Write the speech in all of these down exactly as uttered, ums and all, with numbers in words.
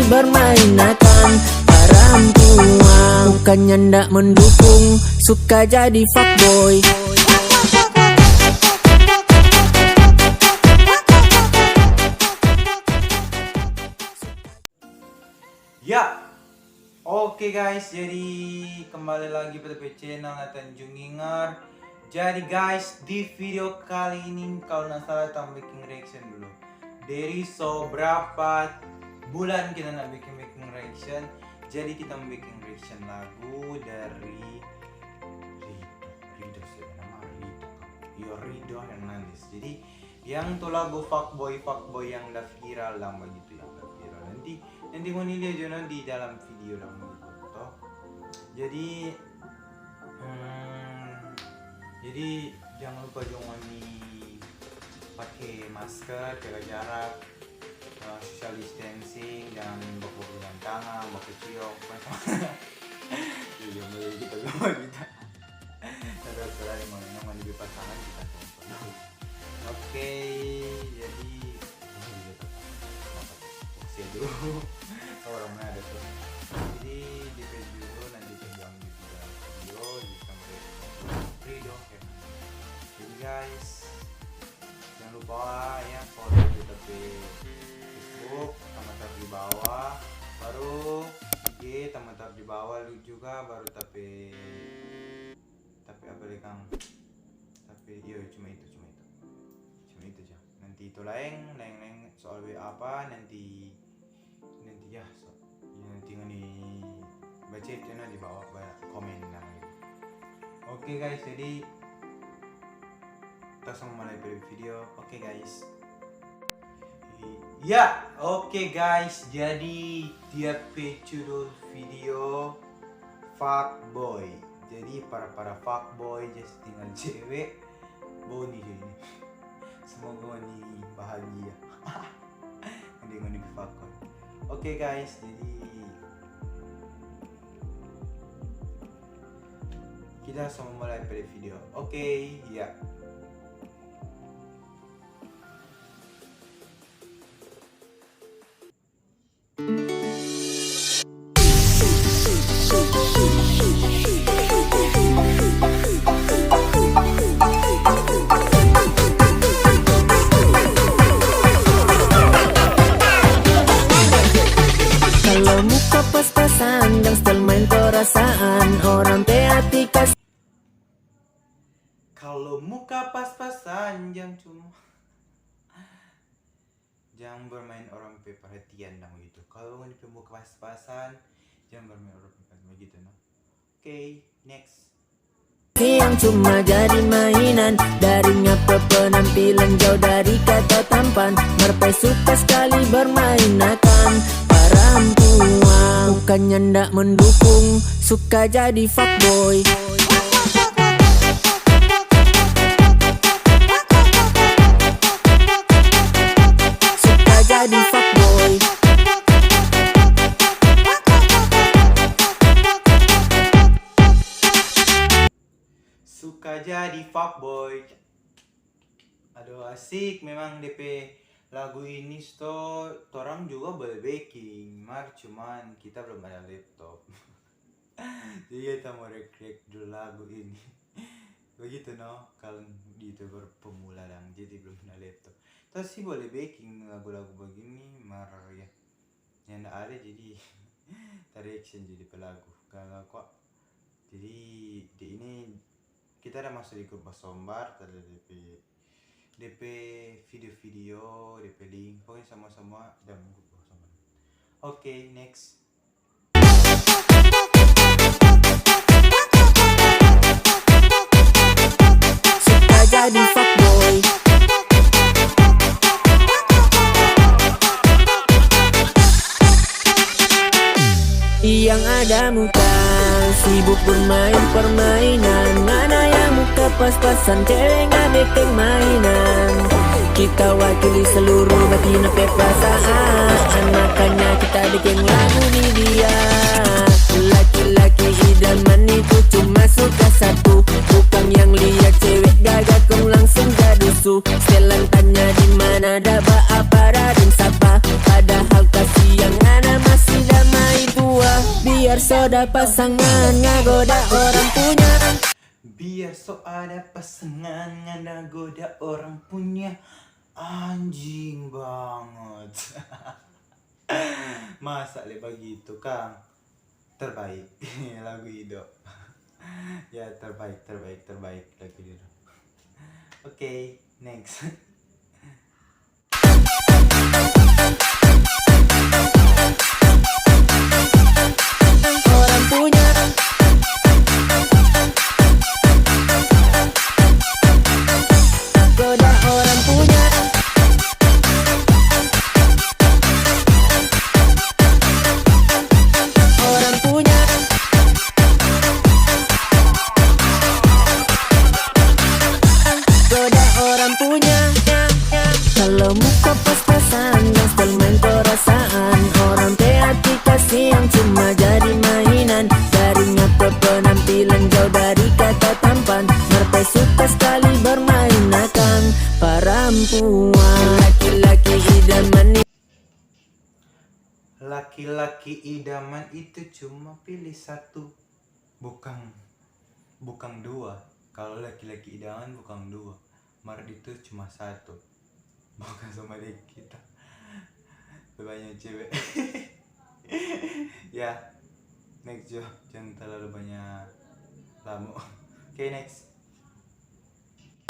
Bermain akan parampuang, bukannya ndak mendukung, suka jadi fuckboy. Ya, oke guys, jadi kembali lagi pada pe channel Nathan Junginger. Jadi guys, di video kali ini kalau nggak salah kita bikin reaction dulu. Dari so berapa bulan kita nggak bikin bikin reaction, jadi kita mau bikin reaction lagu dari Ridho. Ridho sih nama Ridho. Yo, Ridho Hernandez. Jadi yang tu lagu fuckboy fuckboy yang udah viral dang begitu, yang udah viral. Nanti nanti ngoni lia jo no di dalam video dang begitu toh. Jadi hmm, jadi jangan lupa jo ngoni pake masker, jaga jarak, eh, social distancing, jangan baku pegang tangan, baku ciok, pokoknya sama. Iya, mulai kita sama kita. Ada aturan yang mana yang mana di pasangan kita tonton. Oke, jadi oh, iya, tetap. Kenapa? Fokus ya dulu. Kalau orang mana ada tuh. Jadi di page dulu nanti pegang di dalam video, di kamera Ridho ya. Jadi guys, jangan lupa ya follow kita di Facebook, Tamatar di bawah, baru I G Tamatar di bawah lu juga, baru tapi tapi apa deh kang? Tapi iya cuma itu, cuma itu, cuma itu aja. Nanti itu laeng, laeng-laeng soal W A apa nanti nanti ya so, ya nanti ngoni baca itu na di bawah ba- komen nah gitu. Oke guys, jadi kita sama mulai pada video. Oke guys. Ya, oke guys, jadi dia pe judul video fuckboy. Jadi para para fuckboy, just tinggal cewek. Boni ini. Semoga ini bahagia. Nanti ngoni fuckboy. Oke guys, jadi kita sama mulai pada video. Oke, ya. Kalau muka pas-pasan, dang style main perasaan, orang pe hati kas- Kalau muka pas-pasan, jang cuma jang bermain orang pe perhatian dang begitu. Kalau ngoni pe muka pas-pasan, jang bermain orang pe perhatian begitu no. Oke, next. Yang cuma jadi mainan, dari ngapa penampilan jauh dari kata tampan. Mar pe suka sekali bermain akan parampuang, bukannya ndak mendukung, suka jadi fuckboy. Suka jadi fuckboy. Suka jadi fuckboy. Aduh, asik memang depe lagu ini sto, torang juga boleh beking, mar cuman kita belum ada laptop. Jadi kita mau react-react dulu lagu ini. Begitu no, kalau di YouTuber pemula dang, jadi belum ada laptop. Kita sih boleh beking lagu-lagu begini, mar ya nyanda ada, jadi ta reaction jadi pelagu gagal kwa. Jadi di ini kita ada masuk di grup Basombar, ada depe depe video-video, depe link, pokoknya semua-semua dalam grup Basombar. Oke, next. Suka jadi fuckboy. Yang ada muka sibuk bermain permainan, mana yang muka pas-pasan, cewek nggak bikin mainan. Kita wakili seluruh batina pe perasaan, makanya kita bikin lagu ni dia. Laki-laki idaman itu cuma suka satu, bukan yang lihat cewek gagah kong langsung jadi su. Setelan tanya di mana, da ba apa, da deng sapa, padahal kasiang ngana masih Biar so ada pasangan ngagoda orang punya. Biar so ada pasangan ngagoda orang punya. Anjing banget. Masa le bagitu, Kang? Terbaik. Lagu Ido. Ya, terbaik, terbaik, terbaik lagu Ido. Oke, next. Orang punya. Goda orang punya. Orang punya. Goda orang punya. Kalau muka pas-pasan, ganstel main perasaan. Orang pe hati kasiang cuma jadi mainan. Dari nyata penampilan jauh dari kata tampan. Mar pe suka skali bermain akang parampuan. Laki-laki idaman ni. Laki-laki idaman itu cuma pilih satu. Bukang, bukang dua. Kalu laki-laki idaman bukang dua. Mar itu cuma satu. Bukang sama deng kita. Banyak cewek. Ya, next jo. Jangan terlalu banyak lamo. Oke, next.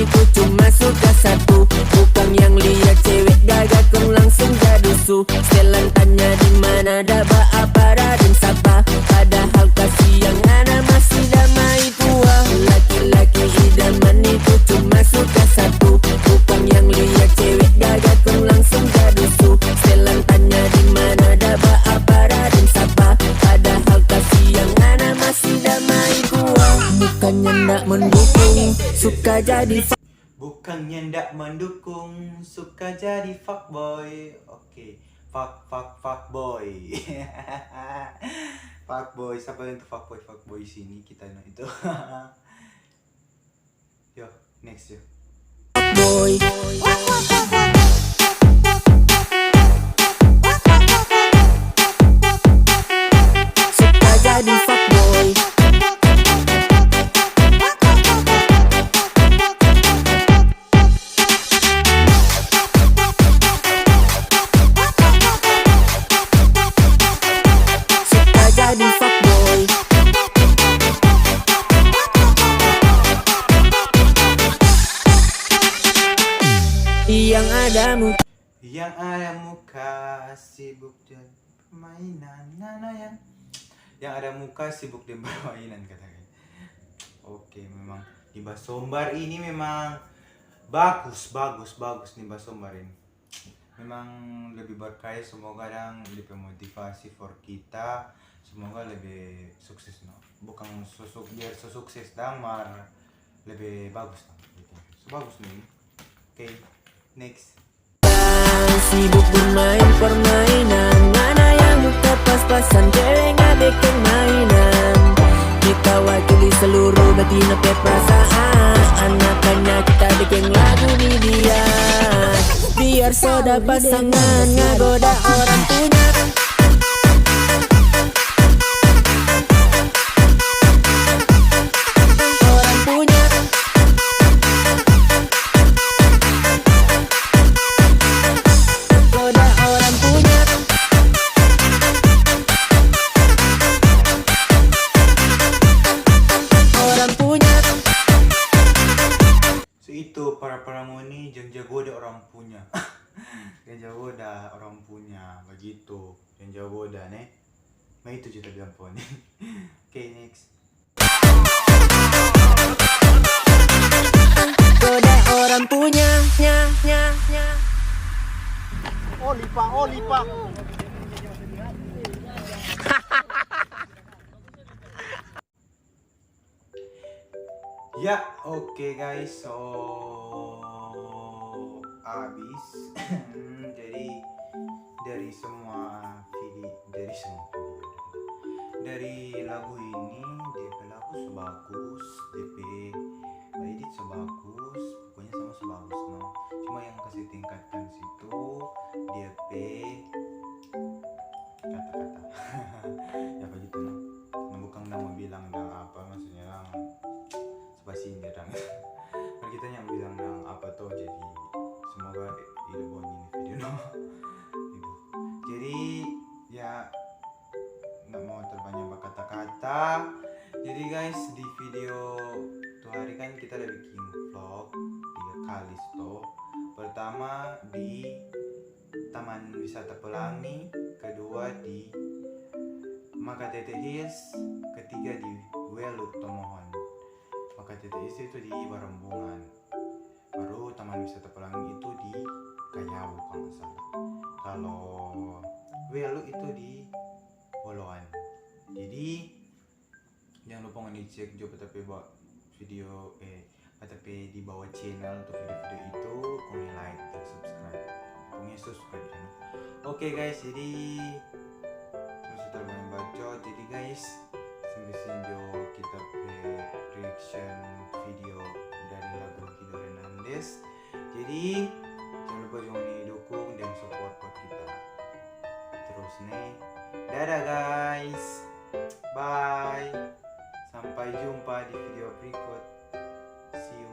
Itu cuma suka satu. Bukang yang lia cewek gaga kong langsung ja dusu. Setelan tanya di mana, da ba apa, da deng sapa. Padahal kasiang ngana masih da mai pua. Laki-laki idaman itu cuma suka satu. Bukang yang lia cewek gaga kong langsung ja dusu. Setelan tanya di mana, da ba apa, da deng sapa. Padahal kasiang ngana masih da mai pua. Bukannya ndak mendukung, suka jadi. Bukannya ndak mendukung, suka jadi fuckboy. Oke, fuck, fuck, fuckboy. Fuckboy, siapa yang tuh fuckboy, fuckboy sini kita nah itu. Yo, next yo. Boy. Suka jadi fuckboy. Suka jadi fuckboy. Yang ada mu- Yang ada muka sibuk dan permainan. Nah, nah, yang, yang ada muka sibuk dan permainan, katanya. Oke, memang Nimba Sombar ini memang bagus, bagus, bagus Nimba Sombar ini. Memang lebih berkarya, semoga dang dia pe motivasi for kita, semoga lebih sukses, no. Bukan so suk-, biar so sukses dang, mar lebih bagus dang, gitu. So bagus nih. Oke, next. Sibuk bermain permainan, mana yang muka pas-pasan, cewek nggak bikin mainan. Kita wakili seluruh betina pe perasaan, makanya kita bikin lagu ni dia. Biar so ada pasangan, ngagoda orang punya. Orang punya. Goda orang punya. Orang punya. So itu, para-para ngoni jang ja goda orang punya. Jang ja goda orang punya, bagitu. Jang ja goda, ne. Nah, itu jo ta bilang pa ngoni. Oke, next. Goda orang punya, nya, nya, nya. Oh, lipa, oh, lipa. Ya, oke, guys, so abis. Jadi dari semua video, dari semua video, dari lagu ini, dia pe lagu so bagus, dia pe edit so bagus, pokoknya sama so bagus, no. Cuma yang kasi tingkatkan situ dia pe kata-kata. Ya, begitu, no. Ah, jadi guys, di video tu hari kan kita ada bikin vlog tiga kali sto. Pertama di Taman Wisata Pelangi, kedua di Makatete Hills, ketiga di Welu Tomohon. Makatete Hills itu di Barambunan, baru Taman Wisata Pelangi itu di Kayau kalau nggak salah. Kalau Welu itu di Holoan. Jadi jangan lupa ngoni cek jo pa ta pe ba-, video, eh, pa ta pe di bawah channel untuk video-video itu, ngoni like dan subscribe. Pokoknya subscribe channel. Oke guys, jadi terus kita main baco. Jadi guys, sampai sini jo kita pe reaction video dari lagu Hido Hernandez. Jadi jangan lupa jo ngoni dukung dan support buat kita terus ne. Dadah guys. Bye. Sampai jumpa di video berikut. See you.